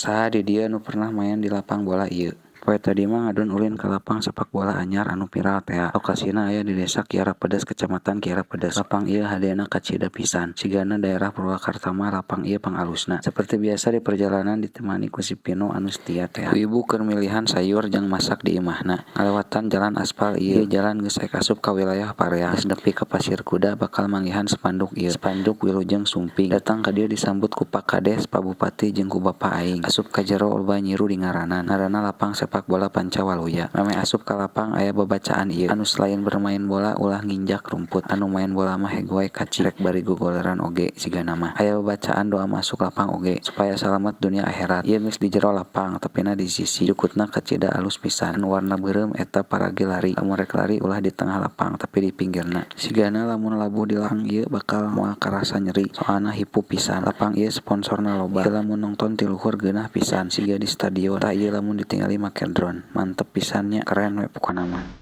Saha di dieu nu pernah maen di lapang bola ieu? Poe tadi mah ngadon ulin ka lapang sepak bola anyar anu viral tea. Lokasina aya di Desa Kiarapedes, Kecamatan Kiarapedes. Lapang ieu hadena kacida pisan. Sigana daerah Purwakarta mah lapang ieu pangalusna. Seperti biasa di perjalanan ditemani ku si Pino anu setia tea. Ku ibu keur milihan sayur jang masak di imahna. Ngalewatan jalan aspal ieu. Ieu jalan geus rek asup ka wilayah Pareang. Geus nepi ka Pasir Kuda bakal manggihan spanduk ieu. Spanduk Wilujeng Sumping. Datang ka dieu disambut ku Pak Kades, Pak Bupati jeung ku Bapa aing. Asup ka jero loba nyiru di ngaranan. Ngaranna lapang sepak bola Pancawaluya. Memeh asup ka lapang aya babacaan ieu. Anu selain bermain bola ulah nginjak rumput. Anu maen bola mah heg wae kaci rek bari gogoleran oge sigana mah. Aya babacaan doa masuk lapang oge supaya salamet dunia akhirat. Ieu geus di jero lapang tepina di sisi. Jukutna kacida alus pisan. Anu warna beureum eta paragi lari. Lamun rek lari ulah di tengah lapang tapi di pinggirna. Sigana lamun labuh di lapang ieu bakal moal karasa nyeri soalna hipu pisan. Lapang ieu sponsorna loba. Ieu lamun nongton ti luhur geunah pisan siga di stadion. Tah ieu lamun ditingali make drone. Mantep pisan nya, keren we pokona mah.